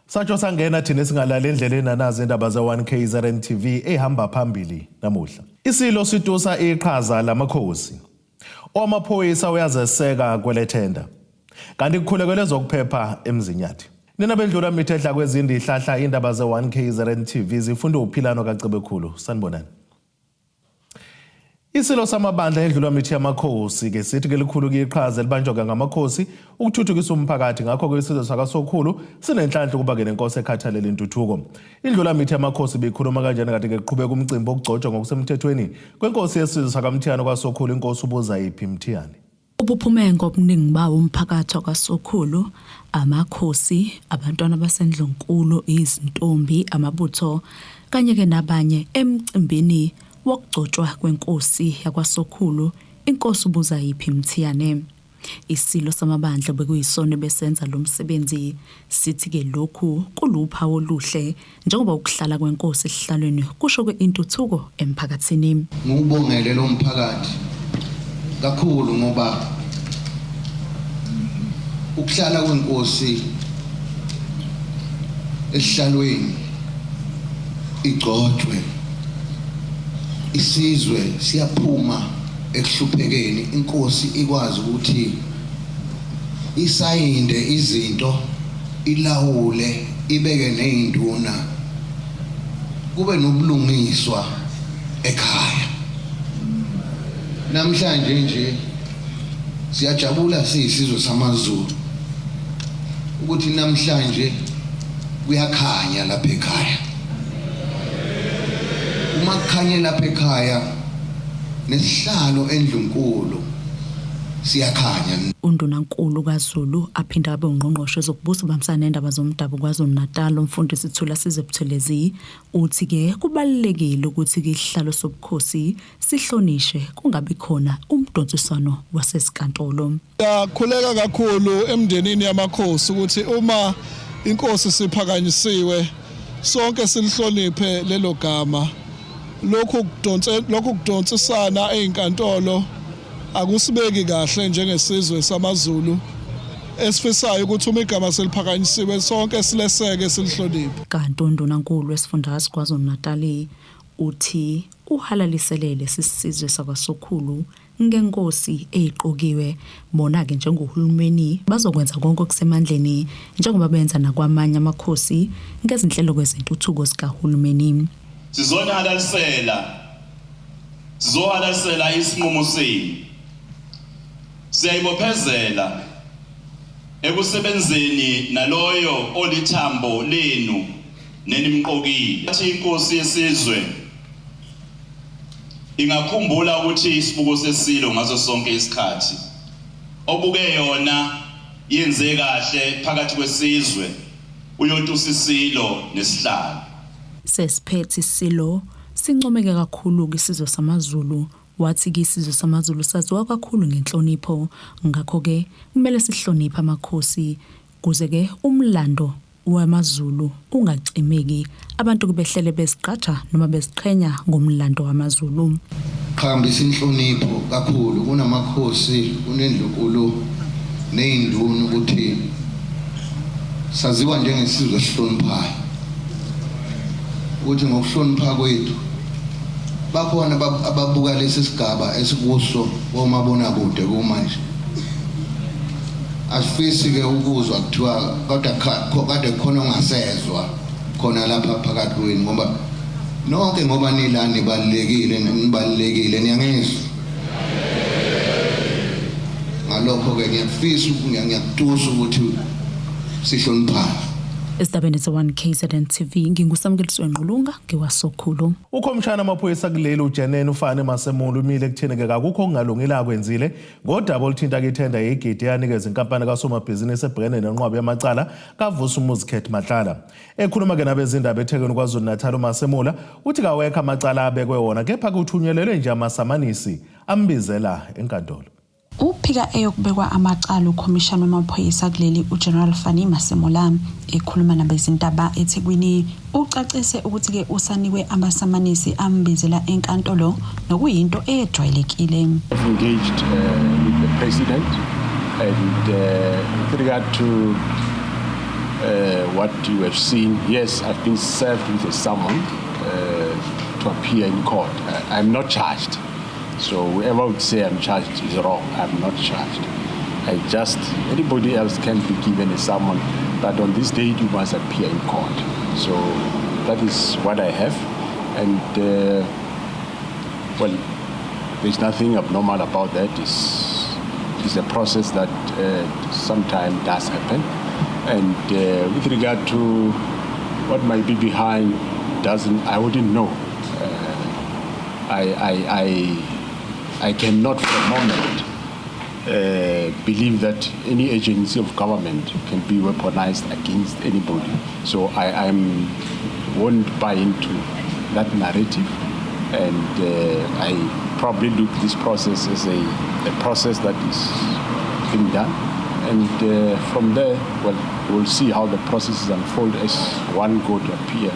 Satsho sangena thina singalali endleleni anazi indaba ze-1 KZN TV ehamba phambili namuhla. Isilo situsa iqhaza lamakhosi. Owamaphoyisa uyazeseka kwelethenda. Kanti kukhulekelwe ezokuphepha eMzinyathi. Nina bendlula mithi edla kwezindi ihlahla indaba ze-1 KZN TV zifunda uphilano kaCebekhulu. Sanibonani. Isilo samabandla endlulwa mithi yamakhosi ke sithi ke likhulu ke iqhaza elibanjwa ke ngamakhosi ukuthuthukisa umphakathi ngakho ke isizwe sakaSokhulu sinenhlanhla ukuba ke nenkosi ekhathalele intuthuko. Indlula mithi yamakhosi bikhuluma kanjena kade ke kuqhubeka umcimbi wokugcotshwa ngokusemthethweni kwenkosi yesizwe sakaMthiyane kwaSokhulu inkosi uBuzayiphi Mthiyane. Ubuphume ngobuningi bawo umphakathi wakwaSokhulu, amakhosi, abantwana baseNdlunkulu, izintombi, amabutho kanye-ke nabanye emcimbini wokugcotshwa kwenkosi yakwaSokhulu, iNkosi uBuzayiphi Mthiyane. Isilo samabandla bekuyisona ebesenza lo msebenzi. Sithi-ke lokhu kuluphawu oluhle njengoba ukuhlala kwenkosi esihlalweni kusho ke-intuthuko emphakathini. Ngiwubongele lo mphakathi kakhulu ngoba ukuhlala kwenkosi esihlalweni igcotshwe isizwe siyaphuma ekuhluphekeni inkosi ikwazi ukuthi isayinde izinto ilawule ibeke nezinduna kube nobulungiswa ekhaya namhlanje nje siyajabula siyisizwe samaZulu ukuthi namhlanje kuyakhanya lapha ekhaya uma kukhanye lapha ekhaya nesihlalo endlunkulu siyakhanya. UNdunankulu kaZulu aphinde abe uNgqongqoshe wezokuBusa uBambisana neNdaba zoMdabu KwaZulu-Natal uMfundisi Thulasizwe Buthelezi uthi-ke kubalulekile ukuthi-ke isihlalo sobukhosi sihlonishe kungabi khona umdonsiswano wasezinkantolo. Siyakhuleka kakhulu emndenini yamakhosi ukuthi uma inkosi siphakanyisiwe sonke silihloniphe lelo gama. Lokhu kudonse lokhu kudonsisana ezinkantolo akusibeki kahle njengesizwe samaZulu esifisayo ukuthi uma igama seliphakanyisiwe sonke sileseke silihloniphe. Kanti uNdunankulu wesifundazwe KwaZulu-Natali uthi uhalaliselele sisizwe sakwaSokhulu ngenkosi eyiqokiwe. Bona-ke njengohulumeni bazokwenza konke okusemandleni njengoba benza nakwamanye amakhosi ngezinhlelo kwezentuthuko zikahulumeni. Sizonihalalisela, sizohalalisela isinqumo senu. Siyayibophezela ekusebenzeni naloyo olithambo lenu nenimqokile. Athi inkosi yesizwe ingakhumbula ukuthi isibuko sesilo ngaso sonke isikhathi obuke yona yenze kahle phakathi kwesizwe uyotusa isilo nesihlalo. Sesiphethe isilo sincomeke kakhulu-ke isizwe samaZulu wathi-ke isizwe samaZulu saziwa kakhulu ngenhlonipho ngakho-ke kumele sihloniphe amakhosi kuze-ke umlando wamaZulu ungacimeki, abantu behlele bezigqaja noma beziqhenya ngomlando wamaZulu. Qhakambisa inhlonipho kakhulu kunamakhosi, kunendlunkulu nezinduna ukuthi saziwa njengesizwe esihloniphayo ukuthi ngokuhlonipha kwethu bakhona ababuka lesi sigaba esikuso komabonakude kumanje asifisi ke ukuzwa kuthiwa kodwa kade khona ongasezwa khona lapha phakathi kwenu ngoba nonke ngoba nila nibalulekile nibalulekile niyangizwa ngalokho ke ngiyafisa ngiyakutusa ukuthi sihloniphane. Ezindabeni ze-1 KZN TV nginguSamukeliswe Ngqulunga ngiwaSokhulu. Ukhomishana wamaphoyisa kuleli uJenene uFane Masemula umile ekutheni-ke kakukho okungalungile akwenzile Ngodaba oluthinta kithenda yegidi eyanikeza inkampani kasomabhizinisi ebhekene nenqwaba yamacala kaVusumuzi Cat Matlala. Ekhuluma-ke nabezindaba eThekwini KwaZulu-Natal uMasemola uthi kawekho amacala abekwe wona kepha kuthunyelelwe nje amasamanisi ambizela enkantolo. Uphika eyokubekwa amacala ukhomishana wamaphoyisa kuleli uGeneral Fannie Masemola ekhuluma nabezindaba eThekwini Ucacise ukuthi-ke usanikwe amasamanisi ambizela enkantolo nokuyinto eyejwayelekile. I've engaged with the president and with regard to What you have seen, yes, I've been served with a summon to appear in court. I'm not charged. So whoever would say I'm charged is wrong. I'm not charged. Anybody else can be given a summon, but on this date you must appear in court. So that is what I have. And well, there's nothing abnormal about that. It's a process that sometimes does happen. And with regard to what might be behind, doesn't, I wouldn't know. I cannot for a moment believe that any agency of government can be weaponized against anybody. So I won't buy into that narrative. And I probably look this process as a process that is being done. And from there, well, we'll see how the processes unfold as one go to appear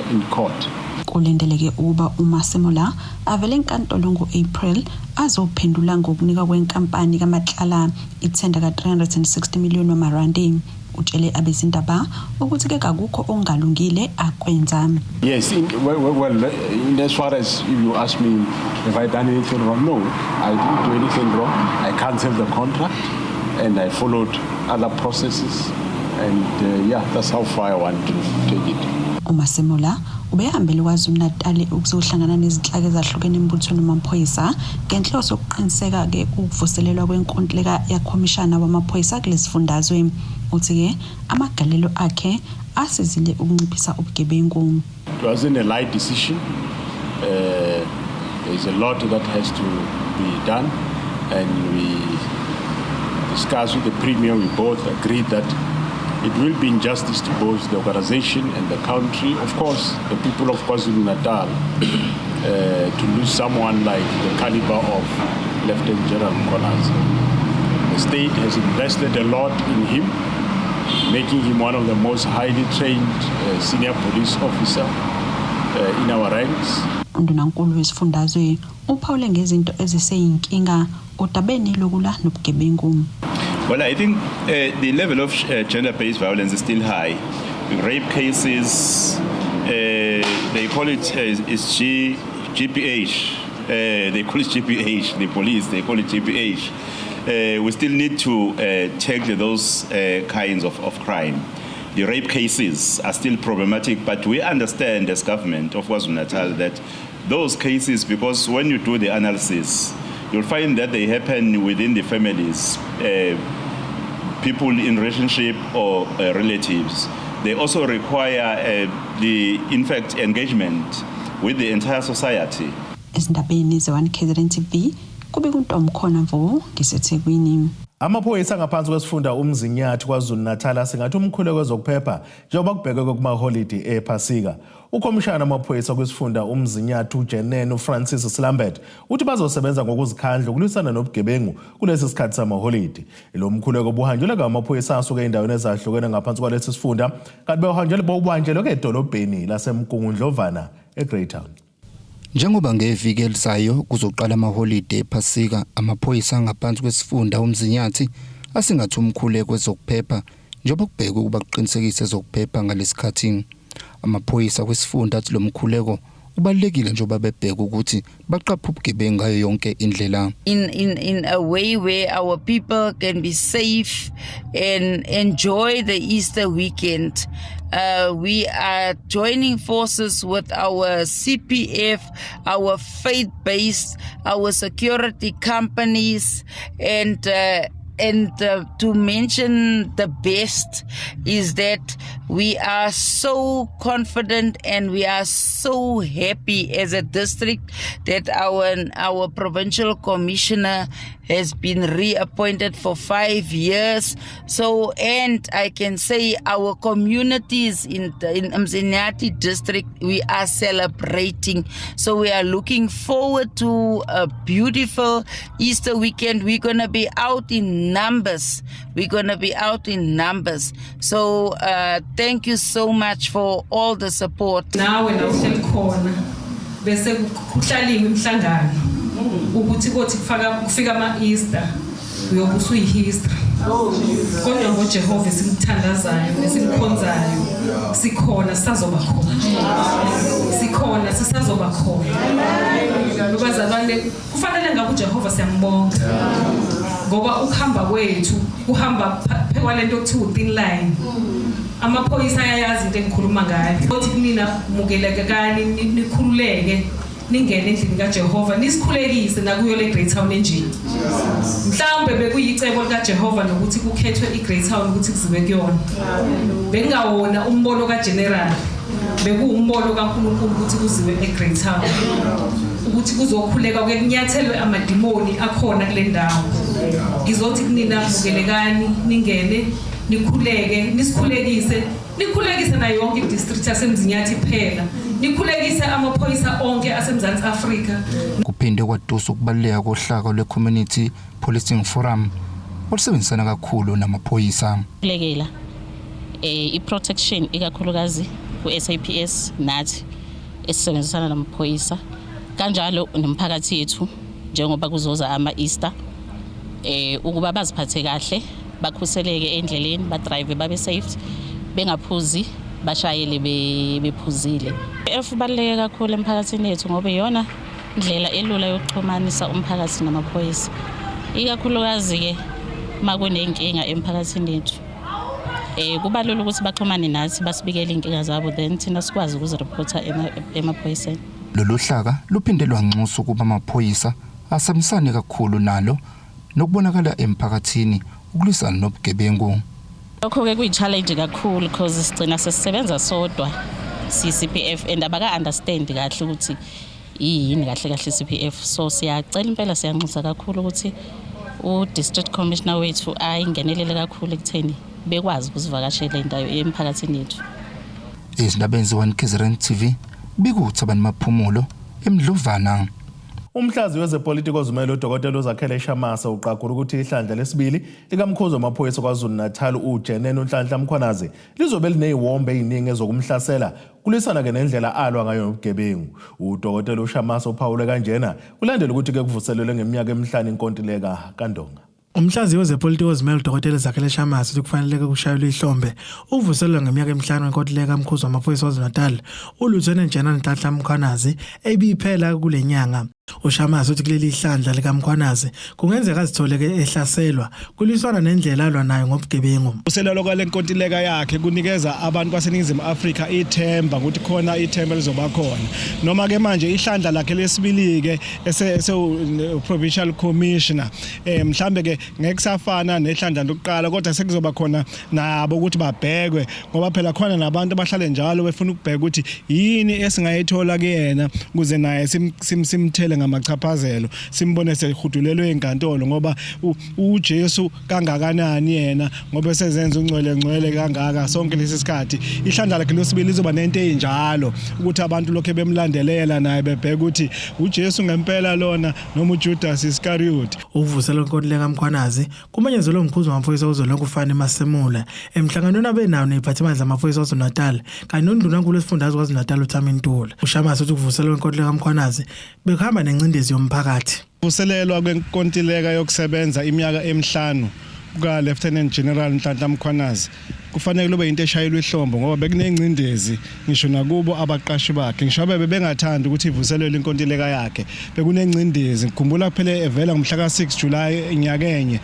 in court. Kulindeleke ukuba uMasemola avele enkantolo ngo-April azophendula ngokunika kwenkampani kaMatlala ithenda ka-360 million wamarandi. Utshele abezindaba ukuthi-ke kakukho okungalungile akwenza. Yes, well, in as far as if you ask me if I done anything wrong, no, I didn't do anything wrong. I cancelled the contract and I followed other processes, and yeah, that's how far I want to take it. UMasemola ubehambele KwaZulu-Natal ukuzohlangana nezinhlaka ezahlukene embuthweni wamaphoyisa ngenhloso yokuqiniseka-ke ukuvuselelwa kwenkontileka yakhomishana wamaphoyisa kulesifundazwe. Uthi-ke amagalelo akhe asizile ukunciphisa ubugebengu. It wasn't a light decision. There's a lot that has to be done, and we discussed with the Premier. We both agreed that it will be injustice to both the organization and the country, of course, the people of KwaZulu-Natal, to lose someone like the caliber of Lieutenant General Mkhwanazi. The state has invested a lot in him, making him one of the most highly trained senior police officer in our ranks. Undunankulu wesifundazwe uphawule ngezinto eziseyinkinga odabeni lokulwa nobugebengu. Well, I think the level of gender-based violence is still high. Rape cases, they call it it's GBH. They call it GBH. The police, they call it GBH. We still need to tackle those kinds of crime. The rape cases are still problematic, but we understand as government of KwaZulu-Natal that those cases, because when you do the analysis, you'll find that they happen within the families, people in relationship or relatives. They also require the, in fact, engagement with the entire society. Ezindabeni ze-1 KZN TV kube kuntomkhona Mvo ngiseThekwini. Amaphoyisa ngaphansi kwesifunda uMzinyathi KwaZulu-Natal asingathi umkhuleko wezokuphepha njengoba kubhekwe kumaholidi ePhasika. Ukhomishana wamaphoyisa kwesifunda uMzinyathi uJenene uFrancis Slambert uthi bazosebenza ngokuzikhandla ukulwisana nobugebengu kulesi sikhathi samaholidi. Lo mkhuleko buhanjelwe ngamaphoyisa asuka ey'ndaweni ezahlukene ngaphansi kwalesi sifunda kanti bewuhanjelwe bowubanjelwe edolobheni laseMgungundlovana eGreytown. Njengoba ngeviki elizayo kuzoqala amaholide ePhasika, amaphoyisa angaphansi kwesifunda uMzinyathi asingathe umkhuleko wezokuphepha njengoba kubhekwe ukuba kuqinisekise ezokuphepha ngalesikhathi. Amaphoyisa kwesifunda athi lo mkhuleko ubalulekile njengoba bebheka ukuthi baqaphe ubugebengu ngayo yonke indlela. In a way where our people can be safe and enjoy the Easter weekend. We are joining forces with our CPF, our faith based, our security companies, and to mention the best is that we are so confident and we are so happy as a district that our provincial commissioner has been reappointed for 5 years. So, and I can say our communities in Mzinyathi district, we are celebrating. So we are looking forward to a beautiful Easter weekend. We're going to be out in numbers. We're going to be out in numbers. So thank you so much for all the support. Nawe la uhleli khona bese kuhlaliwe imihlangano ukuthi kothi kufaka kufika ama-Easter. Uyobe usuyihistory. Kodwa ngoJehova esimthandazayo esimkhonzayo sikhona sisazoba khona. Sikhona sisazoba khona. Bazalwane kufanele ngabe uJehova siyambonga. Ngoba ukuhamba kwethu kuhamba phekwalento okuthiwa thin line. Amaphoyisa ayayazi into engikhuluma ngayo. Othi kunina mukelekani nikhululeke ningene endlini kaJehova nisikhulekise nakuyo le Great Town enje. Mhlawumbe bekuyicebo likaJehova nokuthi kukhethwe iGreat Town ukuthi kuziwe kuyona. Bekungawona umbono kaGeneral. Bekuwumbono kaNkulunkulu ukuthi kuziwe eGreat Town. Ukuthi kuzokhuleka ke kunyathelwe amadimoni akhona kule ndawo. Ngizothi kunina mukelekani ningene nikhuleke nisikhulekise nikhulekise nayo yonke idistrict yaseMzinyathi kuphela nikhulekise amaphoyisa onke aseMzansi Afrika. Kuphinde kwatusa ukubaluleka kohlaka lwe-Community Policing Forum olusebenzisana kakhulu namaphoyisa. Kulekela i-protection ikakhulukazi ku-SAPS nathi esisebenzisana namaphoyisa kanjalo nomphakathi yethu njengoba kuzoza ama-Easter ukuba baziphathe kahle bakhuseleke endleleni badrive babe safe bengaphuzi bashayele bephuzile. F baluleke kakhulu emphakathini yethu ngoba iyona indlela elula yokuxhumanisa umphakathi namaphoyisa ikakhulukazi-ke uma kunenkinga emphakathini yethu. Kuba lula ukuthi baxhumane nathi basibikele iy'nkinga zabo then thina sikwazi ukuzirephotha emaphoyiseni. Lolu hlaka luphinde lwanxusa ukuba amaphoyisa asebenzisane kakhulu nalo nokubonakala emphakathini ukulwisana nobugebengu. Lokho-ke kuyi-challenge kakhulu because sigcina sesisebenza sodwa siyi-CPF and abaka-understand kahle ukuthi iyini kahle kahle i-CPF. So siyacela impela siyanxusa kakhulu ukuthi u-district commissioner wethu ayingenelele kakhulu ekutheni bekwazi ukuzivakashela indawo emphakathini yethu. Izindabeni ze-1 KZN TV bikuThabani Maphumulo eMdlovana. Umhlazi wezepolitiki ozimele uDokotela uZakhele Shamase uqagula ukuthi ihlandla lesibili likamkhuzi wamaphoyisa KwaZulu-Natal uJenene uNhlanhla Mkhwanazi lizobe lineziwombe eziningi ezokumhlasela kulwisana ke nendlela alwa ngayo nobugebengu. UDokotela uShamase uphawule kanjena kulandela ukuthi ke kuvuselelwe ngeminyaka emihlanu inkontileka kaNdonga. Umhlaziyi wezepolitiki ozimele uDokotela Zakhele Shamase uthi kufaneleke kushayelwe ihlombe ukuvuselelwa ngeminyaka emihlanu kwenkontileka kamkhuzi wamaphoyisa KwaZulu-Natal uLieutenant General Nhlanhla Mkhwanazi ebiphela kule nyanga. UShamase uthi kuleli hlandla likaMkhwanazi kungenzeka azithole-ke ehlaselwa kulwiswana nendlela alwa nayo ngobugebengu. Uselelo kwale nkontileka yakhe kunikeza abantu baseNingizimu Afrika ithemba ukuthi khona ithemba elizoba khona. Noma ke manje ihlandla lakhe lesibili-ke ese-provincial commissioner mhlambe ke ngeke kusafana nehlandla lokuqala kodwa sekuzoba khona nabo ukuthi babhekwe ngoba phela khona nabantu abahlale njalo befuna ukubheka ukuthi yini esingayithola kuyena ukuze naye simthele ngamachaphazelo simbone sehudulelwe enkantolo ngoba uJesu kangakanani yena ngoba esezenza ungcwele ngcwele kangaka sonke lesi sikhathi ihlandla lakhe losibili lizoba nento eyinjalo ukuthi abantu lokhe bemlandelela naye bebheka ukuthi uJesu ngempela lona noma uJudas Iscariot. Ukuvuselwa inkontileka kaMkhwanazi kumenyezelwe umkhuzi wamaphoyisa kuzwelonke uFani Masemola emhlanganweni abenawo neziphathimandla zamaphoyisa KwaZulu-Natal kanye noNdunankulu wesifundazwe KwaZulu-Natal uThami Ntuli. UShamase uthi ukuvuselwa inkontileka kaMkhwanazi bekuhamba nengcindezi yomphakathi. Ukuvuselelwa kwenkontileka yokusebenza iminyaka emihlanu kuka-Lieutenant General Nhlanhla Mkhwanazi kufanele kube into eshayelwa ihlombo ngoba bekunengcindezi ngisho nakubo abaqashi bakhe ngisho bebe bengathandi ukuthi ivuselelwe inkontileka yakhe bekunengcindezi ngikhumbula kuphela evela ngomhla ka-6 July nyakenye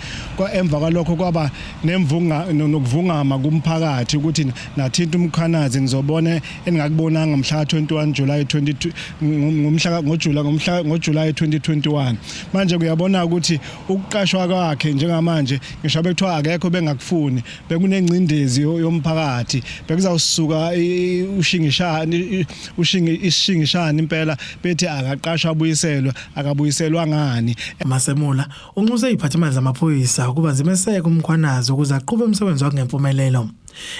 emva kwalokho kwaba nemvunga nokuvungama kumphakathi ukuthi nathinta uMkhwanazi nizobona eningakubonanga mhla ka-21 July 22 ngomhla ngoJuly ngomhla ngoJuly 2021 manje kuyabona ukuthi ukuqashwa kwakhe njengamanje ngisho bekuthiwa akekho bengakufuni bekunengcindezi yomphakathi bekuzawusuka ushingishane ushingi isishingishane impela bethi akaqashwa abuyiselwe akabuyiselwa ngani. Masemola unxuse iziphathimandla zamaphoyisa ukuba zimeseke uMkhwanazi ukuze aqhube umsebenzi wakhe ngempumelelo.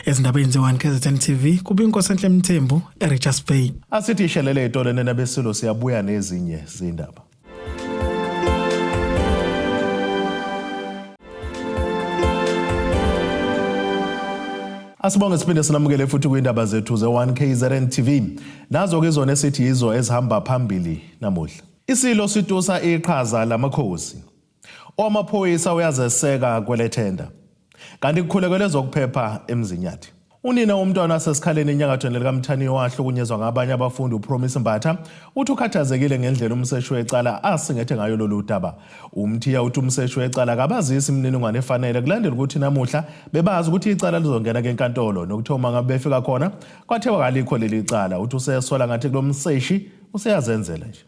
Ezindabeni ze-1 KZN TV kubi Nkosenhle Mthembu eRichards Bay. Asithi ishelele itolo nena besilo siyabuya nezinye zindaba. Asibonge siphinde sinamukele futhi kwindaba zethu ze-1 KZN TV. Nazo ke zona esithi yizo ezihamba phambili namuhla. Isilo situsa iqhaza lamakhosi. Owamaphoyisa uyazeseka kwelethenda. Kanti kukhulekelwe ezokuphepha eMzinyathi. Unina womntwana waseSikhaleni enyakathweni likaMthaniya owahlukunyezwa ngabanye abafundi uPromise Mbatha uthi ukhathazekile ngendlela umseshi wecala asingethe ngayo lolu daba. UMthiya uthi umseshi wecala akabazisi imininingwane efanele kulandela ukuthi namuhla bebazi ukuthi icala lizongena kenkantolo nokuthiwa uma ngabe befika khona kwathiwa kalikho leli cala. Uthi usesola ngathi kulo mseshi useyazenzela nje.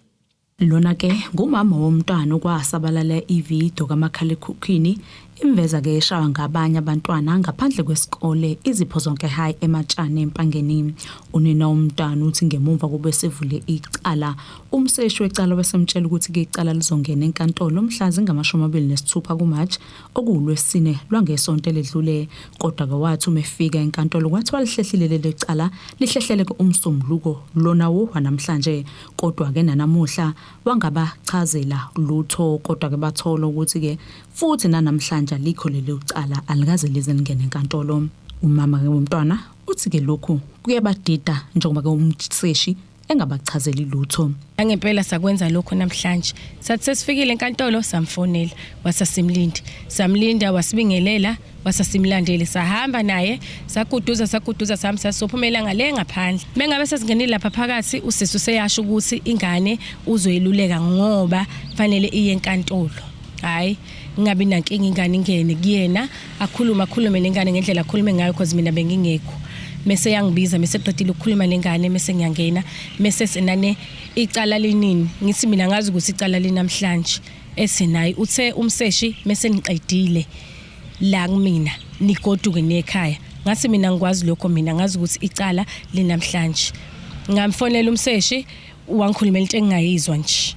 Lona ke ngumama womntwana okwasabalala ividiyo kamakhalekhukhwini imveza ke eshawa ngabanye abantwana ngaphandle kwesikole Izipho Zonke High eMatshane eMpangeni. Unina womntwana uthi ngemumva kube sevule icala umseshi wecala wasemtshela ukuthi ke icala lizongena enkantolo mhla zingama-26 kuMarch okuwuLwesine lwangesonto eledlule kodwa ke wathi uma efika enkantolo kwathiwa lihlehlile leli cala lihlehlele ke uMsombuluko lona wo wanamhlanje. Kodwa-ke nanamuhla wangabachazela lutho kodwa-ke bathola ukuthi-ke futhi nanamhlanje alikho leli cala alikaze lize lingene enkantolo. Umama-ke womntwana uthi-ke lokhu kuyabadida njengoba-ke umseshi engabachazeli lutho. Nangempela sakwenza lokho namhlanje. Sathi sesifikile enkantolo samfonela wasasimlindi. Samlinda wasibingelela wasasimlandele sahamba naye saguduza saguduza sami sasophumela ngale ngaphandle mengabe sesingenile lapha phakathi usisi useyasho ukuthi ingane uzoyiluleka ngoba fanele iye enkantolo hayi ngingabi nankinga ingane ingene kuyena akhulume akhulume nengane ngendlela akhulume ngayo because mina bengingekho mese yangibiza mese qedile ukukhuluma nengane mese ngiyangena mese senane icala linini ngithi mina ngazi ukuthi icala linamhlanje esinayi uthe umseshi mese niqedile la kumina nigoduke nekhaya ngathi mina ngikwazi lokho mina ngazi ukuthi icala linamhlanje ngamfonela umseshi wangikhulumela into engingayizwa nje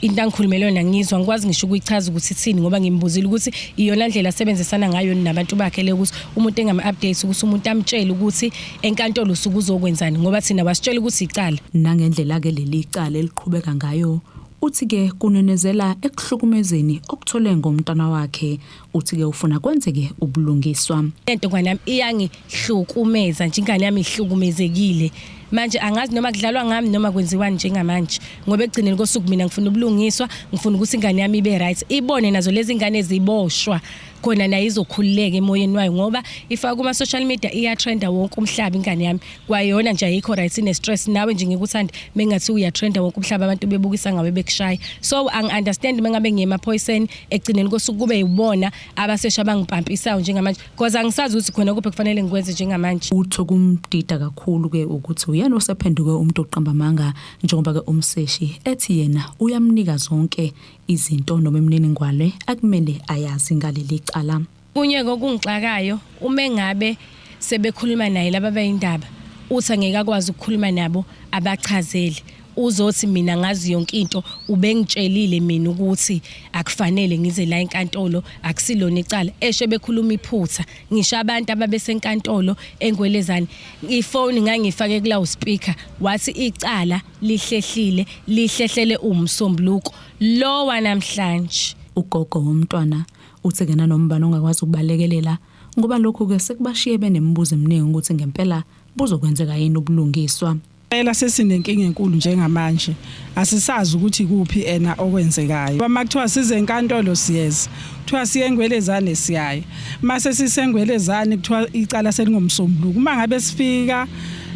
into angikhulumele yona ngizwa ngikwazi ngisho ukuyichaza ukuthi ithini ngoba ngimbuzile ukuthi iyona ndlela asebenzisana ngayo nabantu bakhe le ukuthi umuntu engama-update ukuthi umuntu amtshele ukuthi enkantolo usuke uzokwenzani ngoba thina wasitshela ukuthi icala nangendlela-ke leli cala eliqhubeka ngayo Uthi-ke kunenezela ekuhlukumezeni okuthole ngomntwana wakhe. Uthi-ke ufuna kwenzeke ubulungiswa. Lento ngane yami iyangihlukumeza nje ingane yami ihlukumezekile manje angazi noma kudlalwa ngami noma kwenziwani njengamanje ngoba ekugcineni kosuku mina ngifuna ubulungiswa ngifuna ukuthi ingane yami ibe right ibone nazo lezi ngane ziboshwa khona nayo izokhululeka emoyeni wayo ngoba ifaka kuma social media iyatrenda wonke umhlaba ingane yami kwayona nje ayikho right ine stress nawe nje ngikuthanda mengathi uyatrenda wonke umhlaba abantu bebukisa ngawe bekushaya so angi understand mengabe ngiye emaphoyiseni ekugcineni kosuku kube yibona abasesha abangipampisayo njengamanje because angisazi ukuthi khona kuphi kufanele ngikwenze njengamanje Utho kumdida kakhulu ke ukuthi uyena osephenduke umuntu oqamba amanga njengoba ke umseshi ethi yena uyamnika zonke izinto noma imininingwane akumele ayazi ngaleli cala. Kunye kokungixakayo uma engabe sebekhuluma naye laba bayindaba uthi angeke akwazi ukukhuluma nabo abachazele uzothi mina ngazi yonke into ubengitshelile mina ukuthi akufanele ngize la enkantolo akusilona icala eshe bekhuluma iphutha ngisho abantu ababesenkantolo engwelezane ifoni ngangifake ku speaker wathi icala lihlehlile lihlehlele umsombuluko lo wanamhlanje ugogo womntwana Uthi-ke nanoma ubani ongakwazi ukubalekelela ngoba lokhu-ke sekubashiye benemibuzo eminingi ukuthi ngempela buzokwenzeka yini ubulungiswa. Impela sesinenkinga enkulu njengamanje asisazi ukuthi kuphi ena okwenzekayo. Uma kuthiwa size enkantolo siyeza, kuthiwa siye eNgwelezane siyaya. Uma sesiseNgwelezane kuthiwa icala selingomsombuluko. Uma ngabe sifika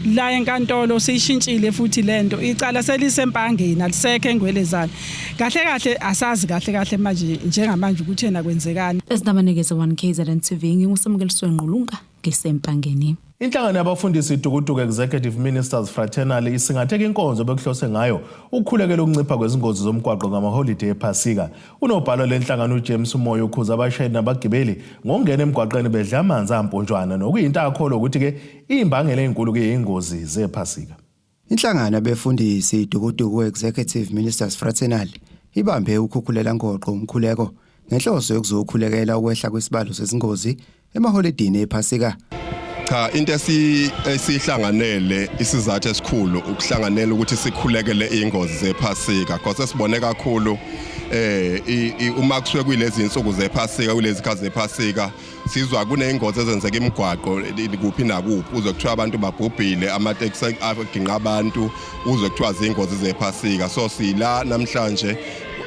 la enkantolo siyishintshile futhi lento icala selisempangeni alisekho eNgwelezane. Kahle kahle asazi kahle kahle manje njengamanje ukuthi yena kwenzekani. Ezindabanikeze 1 KZN TV nginguSamukeliswe Ngqulunga ngisempangeni. Inhlangano yabafundisi iDukuduku Executive Ministers Fraternal isingatheka inkonzo bekuhlose ngayo ukukhulekela ukuncipha kwezingozi zomgwaqo ngamaholide ePhasika. Unobhala lenhlangano uJames Moyo ukhuza abashayeli nabagibeli ngokungena emgwaqeni bedla amanzi amponjwana nokuyinto akholwa ukuthi-ke iyimbangela enkulu ke yingozi zePhasika. Inhlangano yabefundisi iDukuduku Executive Ministers Fraternal ibambe ukhukhulelangoqo umkhuleko ngenhloso yokuzokhulekela ukwehla kwesibalo sezingozi emaholidini ePhasika. Cha into esihlanganele isizathu esikhulu ukuhlanganela ukuthi sikhulekele ingozi zePhasika because sibone kakhulu eh uma kusuke kulezi insuku zephasika, kulezi khazi zephasika, sizwa kuneyingozi ezenzeka imigwaqo kuphi nakuphi, uzwe kuthiwa abantu babhubhile, amateksi aginqa abantu, uzwe kuthiwa zingozi zephasika. So sila namhlanje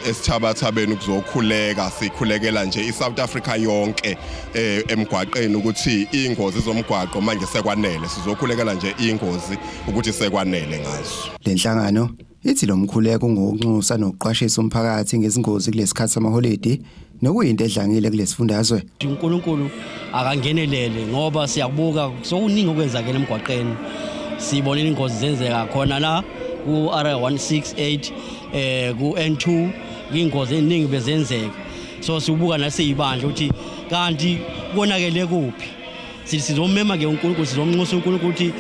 esithabathabeni ukuzokhuleka, sikhulekela nje iSouth Africa yonke emgwaqeni ukuthi ingozi zomgwaqo manje sekwanele, sizokhulekela nje ingozi ukuthi sekwanele ngazo. Lenhlangano ithi lo mkhuleko ungokunxusa nokuqwashisa umphakathi ngezingozi kulesikhathi samaholidi nokuyinto edlangile kulesifundazwe. uNkulunkulu akangenelele ngoba siyakubuka sokuningi okwenzakele emgwaqeni, sibonile ingozi zenzeka khona la ku-R168 ku-N2, ingozi eziningi bezenzeka. So sibuka nasiyibandla ukuthi kanti konakele kuphi. Sizomema ke uNkulunkulu, sizomnxusa uNkulunkulu ukuthi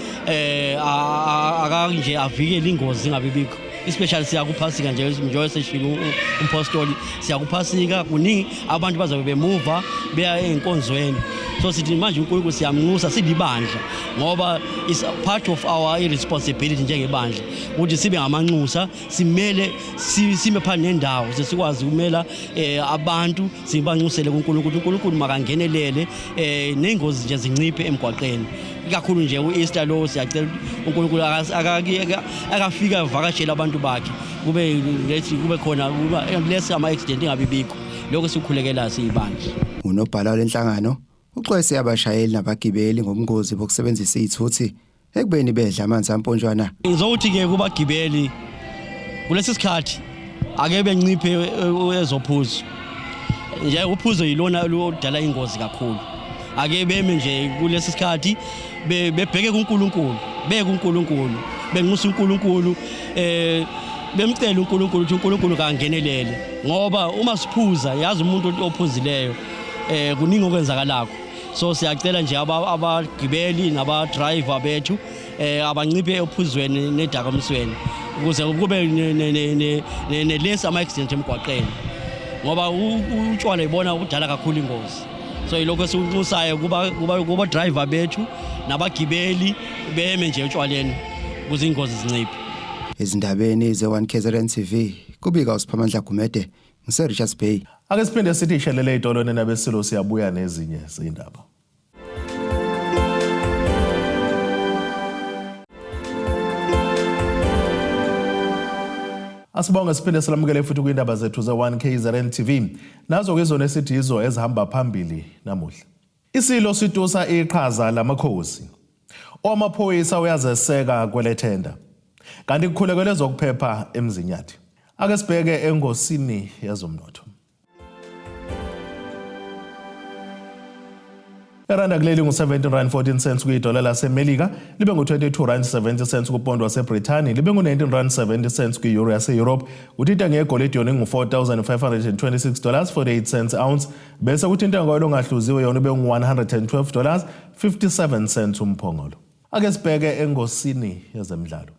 akanje avikele ingozi zingabi bikho, especially siyakuphasika nje njengoba seshilo umpostoli, siyakuphasika kuningi abantu bazobe bemuva beya ey'nkonzweni. So sithi manje uNkulunkulu siyamnxusa silibandla ngoba is part of our responsibility njengebandla ukuthi sibe ngamanxusa, simele sime phakathi nendawo sesikwazi ukumela abantu, sibanxusele kuNkulunkulu, uNkulunkulu makangenelele ney'ngozi nje zinciphe emgwaqeni, ikakhulu nje u-Easter lo. Siyacela uNkulunkulu akafika avakashele abantu bakhe, kube lethi kube khona kuba lesi ama-accident ingabi bikho. Lokho sikukhulekela siyibandla. Unobhala walenhlangano uxwayise abashayeli nabagibeli ngobungozi bokusebenzisa izithuthi ekubeni bedla amanzi amponjwana. Ngizokuthi-ke kubagibeli kulesi sikhathi ake benciphe ezophuzo nje, uphuzo yilona oludala ingozi kakhulu. Ake beme nje kulesi sikhathi bebheke kuNkulunkulu, beke kuNkulunkulu, benxusa uNkulunkulu, bemcela uNkulunkulu ukuthi uNkulunkulu kangenelele, ngoba uma siphuza yazi umuntu ophuzileyo kuningi okwenzakalakho. So siyacela nje abagibeli nabadriver bethu abanciphe ephuzweni nedakamizweni ukuze kube nelesi ama-accident emgwaqeni, ngoba utshwala ibona kudala kakhulu ingozi. So yilokho esikunxusayo kuba driver bethu nabagibeli, beme nje etshwaleni ukuze ingozi zinciphe. Ezindabeni ze-1 KZN TV kubika uSiphamandla Gumede ngise Richards Bay. Ake siphinde sithi ishelele ey'tolweni nabesilo, siyabuya nezinye zindaba. Asibonge siphinde silamukele futhi kwindaba zethu ze-1 KZN TV. Nazo ke zona esithi yizo ezihamba phambili namuhla. Isilo situsa iqhaza lamakhosi. Owamaphoyisa uyazeseka kwelethenda. Kanti kukhulekele ezokuphepha eMzinyathi. Ake sibheke engosini yezomnotho. Iranda kuleli ngu-17 rand 14 cents kuyidola laseMelika, libe ngu-22 rand 70 cents kupondo waseBrithani, libe ngu-19 rand 70 cents kwi-euro yase-Europe. Kuthi intengo yegolide yona ingu-4526 dollars 48 cents ounce, bese kuthi intengo yolongahluziwe yona ibe ngu-112 dollars 57 cents umphongolo. Ake sibheke engosini yezemidlalo.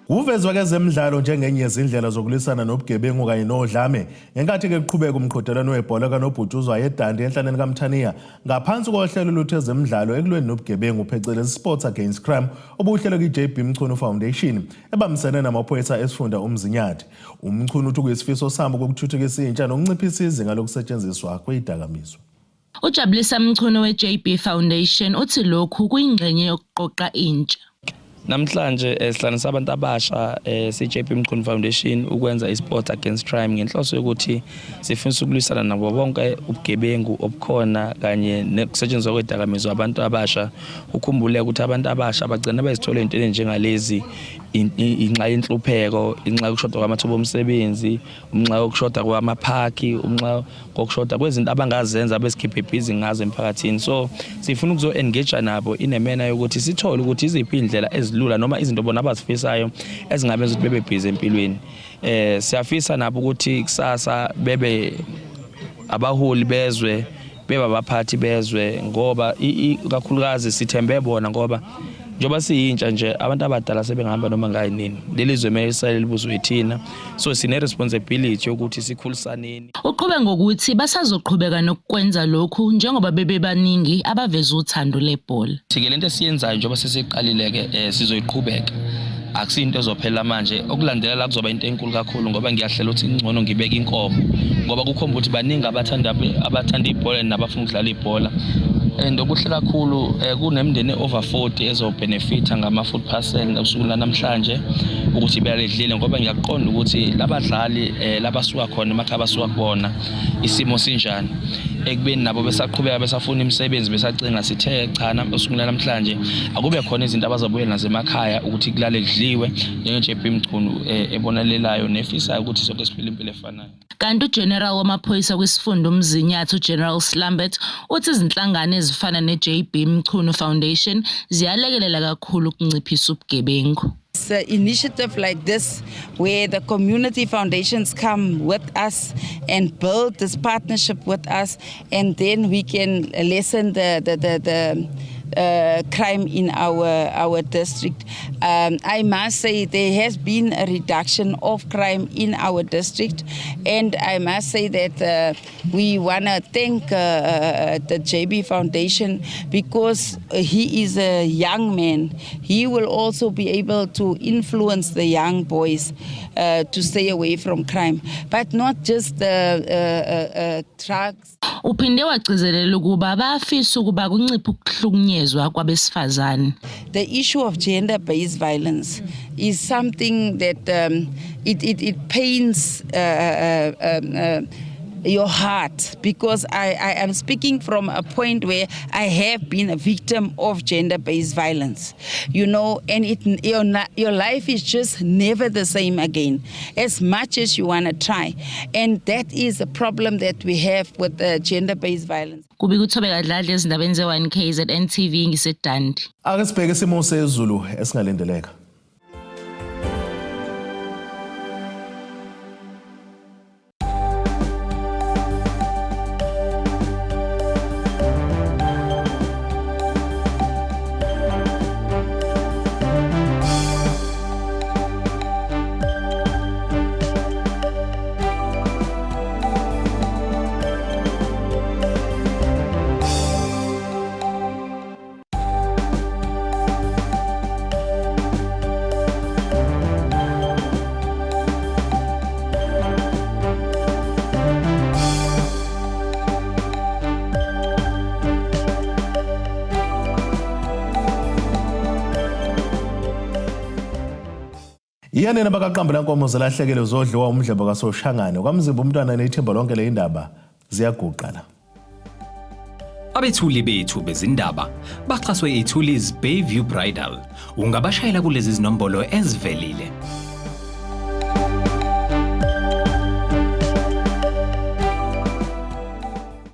Kuvezwa kezemidlalo njengenye yezindlela zokulwisana nobugebengu kanye nodlame ngenkathi-ke kuqhubeka umqhudelwano webhola kanobhutshuzwayo eDundee enhlaneni kaMthaniya ngaphansi kohlelo luthu ezemidlalo ekulweni nobugebengu phecelezi Sports Against Crime obuhlelwe kwi-JB Mchunu Foundation ebambisene namaphoyisa esifunda uMzinyathi. UMchunu uthi kuyisifiso sabo ukuthuthukisa intsha nokunciphisa izinga lokusetshenziswa kwezidakamizwa. UJabulisa Mchunu we-JB Foundation uthi lokhu kuyingxenye yokuqoqa intsha. Namhlanje sihlanganisa abantu abasha si-JB Mchunu Foundation ukwenza i-Sport Against Crime ngenhloso yokuthi sifisa ukulwisana nabo bonke ubugebengu obukhona kanye nokusetshenziswa kwedakamizwa abantu abasha. Ukhumbule ukuthi abantu abasha bagcina bezithola ey'ntweni njengalezi inxa yenhlupheko, inxa yokushoda kwamathuba omsebenzi, umnxa yokushoda kwamaphakhi, umnxa kokushoda kwezinto abangazenza besikhiphe ibhizi ngazo emphakathini. So sifuna ukuzo-engage nabo inemena yokuthi sithole ukuthi iziphi iy'ndlela ezilula noma izinto bona abazifisayo ezingabenza ukuthi bebe bhizi empilweni. Siyafisa nabo ukuthi kusasa bebe abaholi bezwe, bebe abaphathi bezwe, ngoba kakhulukazi sithembe bona, ngoba njengoba siyintsha nje abantu abadala sebengahamba noma ngayinini, leli zwe kumele lisale libuzwe thina, so sine-responsibility yokuthi sikhulisaneni. Uqhube ngokuthi basazoqhubeka nokukwenza lokhu njengoba bebebaningi abaveza uthando lebhola. Ke lento esiyenzayo njengoba sesiqalile-ke sizoyiqhubeka. Akusinto ezophela manje, okulandela la kuzoba into enkulu kakhulu ngoba ngiyahlela ukuthi ngcono ngibeke inkomo ngoba kukhomba ukuthi baningi abathanda ibhola nabafuna ukudlala ibhola. And okuhle kakhulu kunemindeni over 40 ezobenefita ngama-food parcel usuku lanamhlanje ukuthi beyaledlile, ngoba ngiyaqonda ukuthi labadlali labasuka khona emakhaya basuka kubona isimo sinjani, ekubeni nabo besaqhubeka besafuna imisebenzi besacinga. Sithe cha, usuku lanamhlanje akube khona izinto abazobuyela nazo emakhaya ukuthi kulale kudliwe njenge-JB Mchunu ebonelelayo nefisayo ukuthi sonke siphile impilo efanayo. Kanti uGeneral wamaphoyisa kwisifunda uMzinyathi uGeneral Slambert uthi izinhlangano ezifana ne-JB Mchunu Foundation ziyalekelela kakhulu ukunciphisa ubugebengu. Initiative like this, where the community foundations come with us and build this partnership with us, and then we can lessen the crime in our district. I must say there has been a reduction of crime in our district, and I must say that we want to thank the JB Foundation, because he is a young man. He will also be able to influence the young boys to stay away from crime, but not just the drugs. Uphinde wagcizelela ukuba bafisa ukuba kunciphe ukuhlukunyezwa kwabesifazane. The issue of gender-based violence is something that it pains your heart, because I am speaking from a point where I have been a victim of gender-based violence, you know, and your life is just never the same again, as much as you want to try. And that is a problem that we have with the gender-based violence. Kubika uThobeka Dladla ezindabeni ze-1 KZN TV ngiseDundee. Ake sibheke isimo sezulu esingalindeleka. Iyanena bakaqamba lankomo zalahlekele zodliwa umdlebo kaSoshangane kwaMzimba umntwana nethimba lonke le indaba ziyaguqa la. Abethuli bethu bezindaba baxhaswe iThuli's Bayview Bridal. Ungabashayela kulezi zinombolo ezivelile.